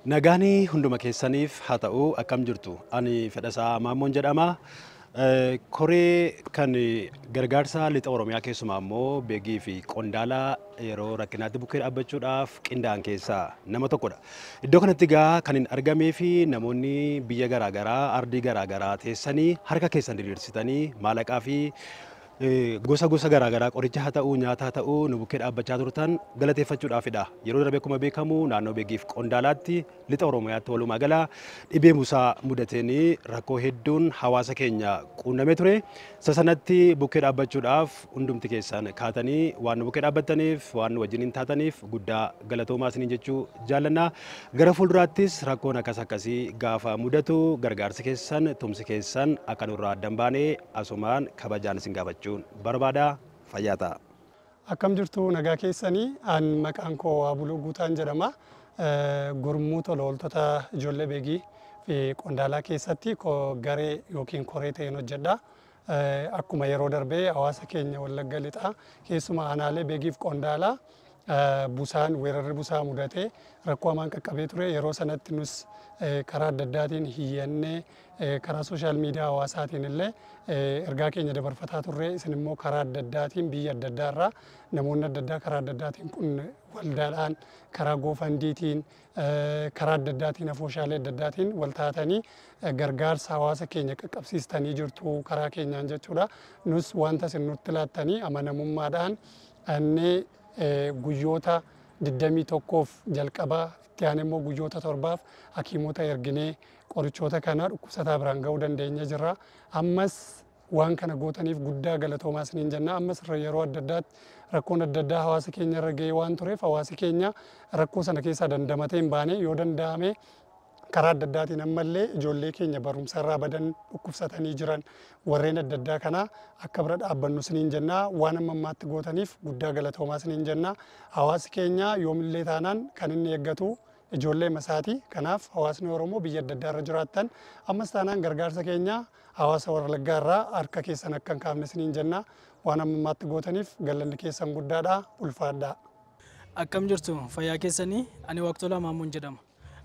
Nagaan hunduma keessaniif haa ta'u, akkam jirtu? Ani Fedhasaa Maammoon jedhama. Koree kan gargaarsa lixa Oromiyaa, keessumaa immoo Beegii fi Qondaalaa yeroo rakkinaatti bukkee dhaabbachuudhaaf qindaa'an keessaa nama tokkodha. Iddoo kanatti egaa kan hin argamee fi namoonni biyya garaagaraa, ardii garaagaraa teessanii harka keessan diriirsitanii maallaqaa fi gosa gosa garaagaraa, qoricha haa ta'uu, nyaata haa ta'uu, nu bukkee dhaabbachaa turtan galateeffachuudhaafidha. Yeroo darbe akkuma beekamu naannoo Beegiif Qondaalaatti, lixa Oromiyaatti walumaa gala dhibee busaa mudateen rakkoo hedduun hawaasa keenya quunnamee ture. Isa sanatti bukkee dhaabbachuudhaaf hundumti keessan kaatanii waan nu bukkee dhaabbattaniif, waan nu wajjin taataniif guddaa galatoomaa isiniin jechuu jaallanna. Gara fuulduraattis rakkoon akkas akkasii gaafa mudatu gargaarsi keessan, tumsi keessan akka nurraa adda hin baane asumaan kabajaan isin gaafachuu barbaada. Fayyaa ta'a. Akkam jirtu, nagaa keessanii? An maqaan koo Abuluu Guutaan jedhama. Gurmuu tola ooltota ijoollee Beegii fi Qondaalaa keessatti garee yookiin koree ta'een hojjedha. Akkuma yeroo darbee hawaasa keenya Wallagga Lixaa, keessumaa aanaalee Beegii fi Qondaalaa busaan, weerarri busaa mudatee rakkoo hamaan qaqqabee ture. Yeroo sanatti nus karaa adda addaatiin hiyyannee, karaa social media hawaasaatiin illee ergaa keenya dabarfataa turre. Isin immoo karaa adda addaatiin biyya adda addaa irraa namoonni adda addaa karaa adda addaatiin kun waldaadhaan, karaa GoFundMetiin, karaa adda addaatiin, afooshaalee adda addaatiin wal taatanii gargaarsa hawaasa keenya qaqqabsiistanii jirtu karaa keenyaan jechuudha. Nus wanta isin nutti laattanii amanamummaadhaan annee guyyoota 21f jalqabaa, itti aanee immoo guyyoota 7f hakiimota erginee qorichoota kana dhukkubsataa biraan ga'uu dandeenya jirra. Ammas waan kana gootaniif guddaa galatoomaa isiniin jenna. Ammas yeroo adda addaatti rakkoon adda addaa hawaasa keenya irra ga'ee waan tureef, hawaasi keenya rakkoo sana keessaa dandamatee hin baane. Yoo danda'ame karaa adda addaatiin ammallee ijoollee keenya barumsa irraa badan, dhukkubsatanii jiran, warreen adda addaa kana akka bira dhaabbannu isiniin jenna. Waan amma ammaatti gootaniif guddaa galatoomaa isiniin jenna. Hawaasi keenya yoomillee taanaan kan inni eeggatu ijoollee masaati. Kanaaf hawaasni Oromoo biyya adda addaa irra jiraattan ammas taanaan gargaarsa keenya hawaasa Wallaggaa irraa harka keessan akka hin kaafne isiniin jenna. Waan amma ammaatti gootaniif galanni keessan guddaadha, ulfaadha. Akkam jirtu, fayyaa keessanii? Ani Waaqtolaa Maamuun jedhama.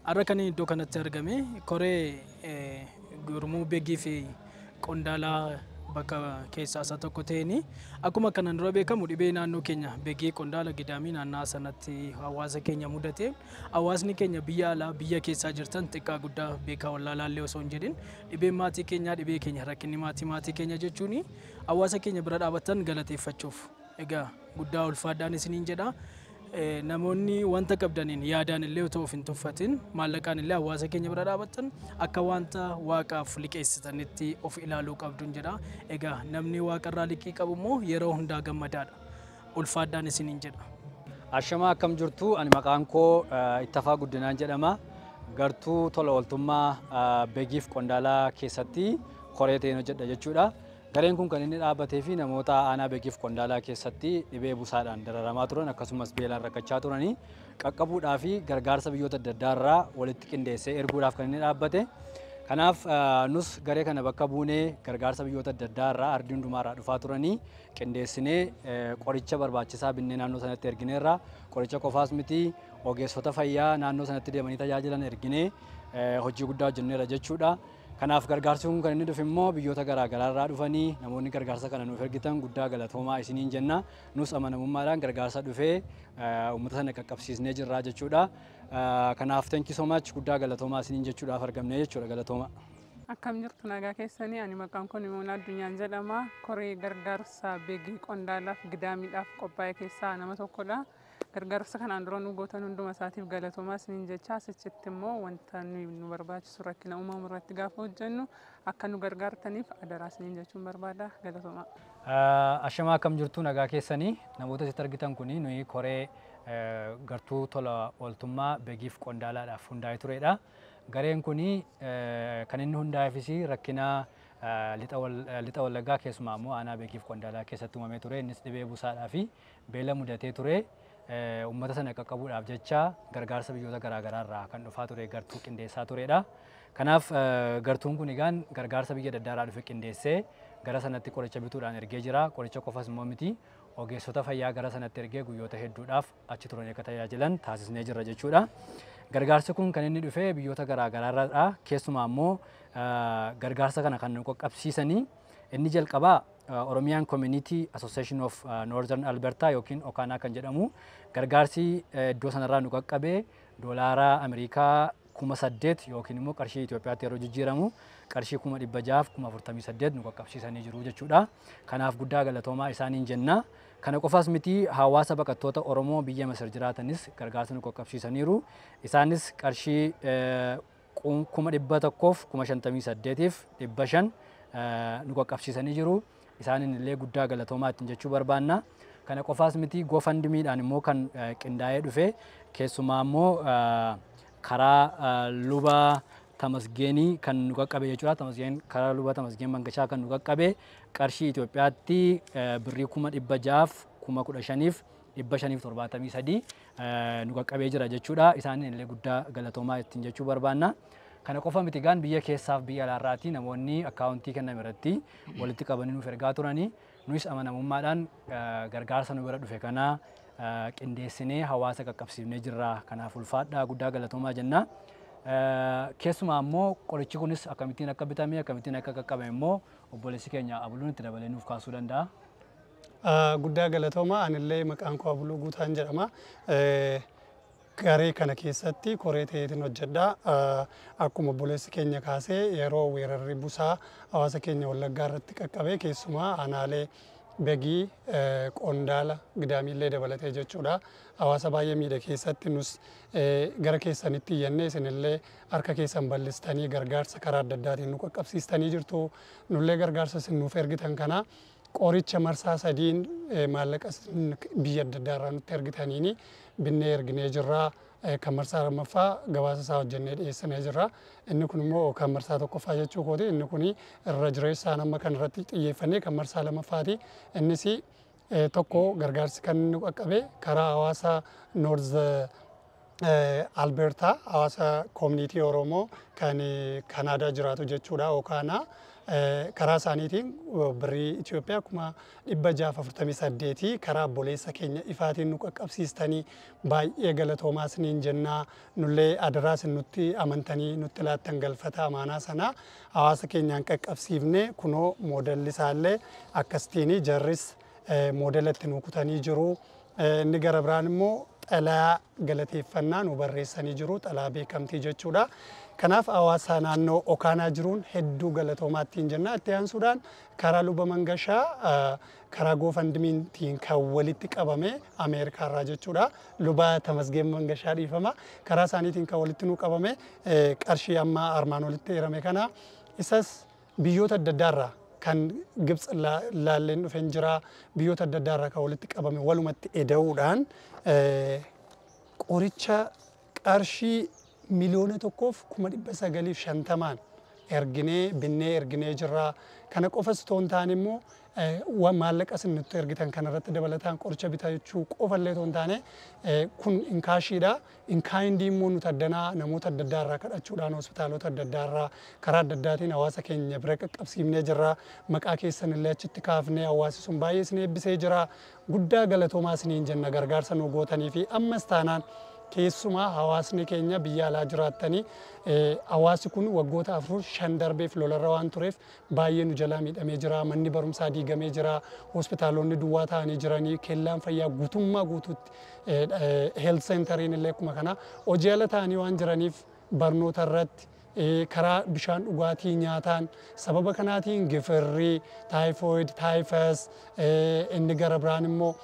Har'a kan iddoo kanatti argame koree gurmuu Beegii fi Qondaalaa bakka keessaa isa tokko ta'een, akkuma kanaan dura beekamu dhibee naannoo keenya Beegii, Qondaala, Gidaamii naannaa sanatti hawaasa keenya mudate, hawaasni keenya biyya alaa, biyya keessaa jirtan, xiqqaa guddaa, beekaa wallaalaallee osoo hin jedhin, dhibeen maatii keenyaa dhibee keenya, rakkinni maatii maatii keenya jechuun hawaasa keenya bira dhaabattan galateeffachuuf. Egaa guddaa ulfaadhaan isiniin jedha. Namoonni wanta qabdaniin, yaadaan illee otoo of hin tuffatin, maallaqaan illee hawaasa keenya bira dhaabattan akka wanta waaqaaf liqeessitanitti of ilaaluu qabduun jedha. Egaa namni waaqarraa liqii qabu immoo yeroo hundaa gammadaadha. Ulfaadhaan isiniin jedha. Ashamaa, akkam jirtu? Ani maqaan koo Ittafaa Guddinaan jedhama. Gartuu tola ooltummaa Beegiif Qondaalaa keessatti koree ta'een hojjedha jechuudha. Gareen kun kan inni dhaabbatee fi namoota aanaa Beegiif Qondaalaa keessatti dhibee busaadhaan dararamaa turan, akkasumas beelaan rakkachaa turanii qaqqabuudhaa fi gargaarsa biyyoota adda addaa irraa walitti qindeessee erguudhaaf kan inni dhaabbate. Kanaaf nus garee kana bakka buunee gargaarsa biyyoota adda addaa irraa, ardii hundumaa irraa dhufaa turanii qindeessinee qoricha barbaachisaa binnee naannoo sanatti ergineerra. Qoricha qofaas miti, ogeessota fayyaa naannoo sanatti deemanii tajaajilan erginee hojii guddaa hojjenneerra jechuudha. Kanaaf gargaarsi kun kan inni dhufe immoo biyyoota garaa garaa irraa dhufanii namoonni gargaarsa kana nuuf ergitan guddaa galatoomaa isiniin jenna. Nus amanamummaadhaan gargaarsa dhufee uummata sana qaqqabsiisnee jirra jechuudha. Kanaaf thank you so much, guddaa galatoomaa isiniin jechuudhaaf argamne jechuudha, galatooma. Akkam jirtu, nagaa keessanii? Ani maqaan kun Imoonaa Addunyaan jedhama. Koree gargaarsa Beegii, Qondaalaaf Gidaamiidhaaf qophaa'e keessaa nama tokkodha. Gargaarsa kanaan dura nu gootan hunduma isaatiif galatoomaa isiniin jecha, asichitti immoo wanta nu barbaachisu rakkina uumamu irratti gaafa hojjennu akka nu gargaartaniif adaraa isiniin jechuun barbaada. Galatoomaa. Ashamaa, akkam jirtu, nagaa keessanii? Namoota asitti argitan kuni nuyi koree gartuu tola ooltummaa Beegiif Qondaalaadhaaf hundaa'ee turedha. Gareen kuni kan inni hundaa'eefis rakkina lixa Wallaggaa, keessumaa immoo aanaa Beegiif Qondaalaa keessatti uumamee ture. Innis dhibee busaadhaa fi beela mudatee ture. Uummata sana qaqqabuudhaaf jecha gargaarsa biyyoota garaagaraa irraa kan dhufaa ture gartuu qindeessaa turedha. Kanaaf gartuun kun egaan gargaarsa biyya adda addaa irraa dhufe qindeessee gara sanatti qoricha bituudhaan ergee jira. Qoricha qofas immoo miti, ogeessota fayyaa gara sanatti ergee guyyoota hedduudhaaf achi turanii akka tajaajilan taasisnee jirra jechuudha. Gargaarsi kun kan inni dhufe biyyoota garaagaraarraa keessumaa immoo gargaarsa kana kan nu qaqqabsiisanii inni jalqabaa Oromiyaan Community Association of Northern Alberta yookiin Okaanaa kan jedhamu gargaarsi iddoo sanarraa nu qaqqabe doolaara Ameerikaa 8,000 yookiin immoo qarshii Itoophiyaatti yeroo jijjiiramu qarshii 648,000 nu qaqqabsiisanii jiru jechuudha. Kanaaf guddaa galatoomaa isaaniin jenna. Kana qofaas miti hawaasa baqattoota Oromoo biyya Masir jiraatanis gargaarsa nu qaqqabsiisaniiru. Isaanis qarshii 158,500 nu qaqqabsiisanii jiru. Isaaniin illee guddaa galatoomaa ittiin jechuu barbaanna. Kana qofaas miti GoFundMeedhaan immoo kan qindaa'ee dhufe keessumaa immoo karaa luba Tamasgeenii kan nu qaqqabe jechuudha. Tamasgeen karaa luba Tamasgeen Mangashaa kan nu qaqqabe qarshii Itoophiyaatti birrii 615,573 nu qaqqabee jira jechuudha. Isaaniin illee guddaa galatoomaa ittiin jechuu barbaanna. Kana qofa miti gaan biyya keessaaf biyya alaarraati namoonni akkaawuntii kenname irratti walitti qabanii nuuf ergaa turanii nuyis amanamummaadhaan gargaarsa nu bira dhufe kana qindeessinee hawaasa qaqqabsiifnee jirra. Kanaaf ulfaadhaa guddaa galatoomaa jenna. Keessumaa immoo qorichi kunis akkamittiin akka bitame akkamittiin akka qaqqabe immoo obboleessi keenya Abuluun itti dabalee nuuf kaasuu danda'a. Guddaa galatoomaa anillee maqaan koo Abuluu Guutaan jedhama. Garee kana keessatti koree ta'eetiin hojjedha. Akkuma obboleessi keenya kaasee yeroo weerarri busaa hawaasa keenya Wallaggaa irratti qaqqabe keessumaa aanaalee Begii, Qondaala, Gidaamiillee dabalatee jechuudha. Hawaasa baay'ee miidhe keessatti nus gara keessanitti iyyannee isinillee harka keessan bal'istanii gargaarsa karaa adda addaatiin nu qaqqabsiistanii jirtu. Nullee gargaarsa isin nuuf ergitan kana qoricha marsaa sadiin maallaqa biyya adda addaa irraa nutti ergitaniini binnee erginee jirra. Kan marsaa lammaffaa gabaasa isaa hojjennee dhiyeessinee jirra. Inni kun immoo kan marsaa tokkoffaa jechuu kooti. Inni kun irra jireessaan amma kan irratti xiyyeeffannee kan marsaa lammaffaati. Innis tokko gargaarsi kan inni qaqqabe karaa hawaasa North Alberta hawaasa koominiitii Oromoo kan Kanaadaa jiraatu jechuudha. Okaanaa karaa isaaniitiin birrii Itoophiyaa 648,000 karaa obboleessa keenya ifaatiin nu qaqqabsiistanii baay'ee galatoomaa isiniin jennaa. Nullee adaraa isin nutti amantanii nutti laattan galfata amaanaa sana hawaasa keenyaan qaqqabsiifne kunoo moodelli isaallee akkasitiin jarris moodela itti nu kutanii jiru. Inni gara biraan immoo xalayaa galateeffannaa nu barreessanii jiru, xalayaa beekamtii jechuudha. Kanaaf hawaasa naannoo Okaanaa jiruun hedduu galatoomaa ittiin jenna. Itti aansuudhaan karaa luba Mangashaa karaa GoFundMeetiin kan walitti qabame Ameerikaarraa jechuudha. Luba Tamasgeen Mangashaa dhiifama. Karaa isaaniitiin kan walitti nu qabame qarshii amma armaan olitti eerame kana isas biyyoota adda addaarraa kan Gibx laalleen dhufeen jira. Biyyoota adda addaarraa kan walitti qabame walumatti eda'uudhaan qoricha qarshii 1,950,000 erginee binnee erginee jirra. Kana qofas otoo hin taane immoo maallaqa isin nutti ergitan kanarratti dabalataan qoricha bitachuu qofallee otoo hin taane kun inkaashiidha. Inkaayindii immoo nuti addanaa namoota adda addaarraa kadhachuudhaan hospitaalota adda addaarraa karaa adda addaatiin hawaasa keenya bira qaqqabsiifnee jirra. Maqaa keessan illee achitti kaafnee hawaasi sun baay'ee isin eebbisee jira. Guddaa galatoomaa isiniin jenna gargaarsa nu gootanii fi ammas taanaan keessumaa hawaasni keenya biyya alaa jiraattanii hawaasi kun waggoota 4-5 darbeef lolarra waan tureef baay'ee nu jalaa miidhamee jira. Manni barumsaa diigamee jira. Hospitaalonni duwwaa ta'anii jiranii. Kellaan fayyaa guutummaa guutuutti health centeriin illee akkuma kana hojii ala ta'anii waan jiraniif barnoota irratti karaa bishaan dhugaatii nyaataan sababa kanaatiin gifirri, taayifoid, taayifas inni gara biraan immoo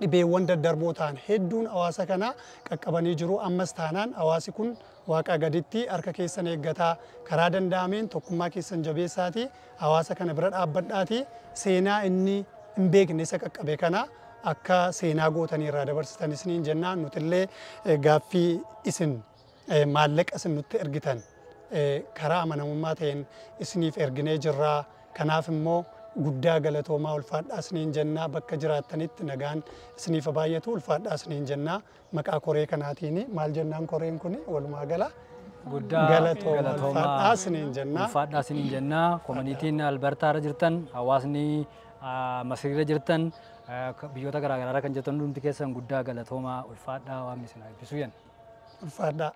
dhibeewwan daddarboo ta'an hedduun hawaasa kana qaqqabanii jiru. Ammas taanaan hawaasi kun waaqa gaditti harka keessan eeggataa karaa danda'ameen tokkummaa keessan jabeessaati hawaasa kana bira dhaabbadhaati seenaa inni hin beekne isa qaqqabe kana akka seenaa gootanii irraa dabarsitan isiniin jennaa. Nutillee gaaffii isin maallaqa isin nutti ergitan karaa amanamummaa ta'een isiniif erginee jirra. Kanaaf immoo guddaa galatoomaa ulfaadhaa isiniin jennaa. Bakka jiraattanitti nagaan isiniif baay'atu ulfaadhaa isiniin jennaa. Maqaa koree kanaatiin maal jennaan koreen kun walumaa gala Guddaa galatoomaa ulfaadhaa isiniin jennaa. Ulfaadhaa isiniin jennaa. Koominiitiin Albertaarra jirtan, hawaasni Masiriirra jirtan, biyyoota garaagaraarra kan jirtan hundi keessan guddaa galatoomaa ulfaadhaa waan isin eebbisu jenna. Ulfaadhaa.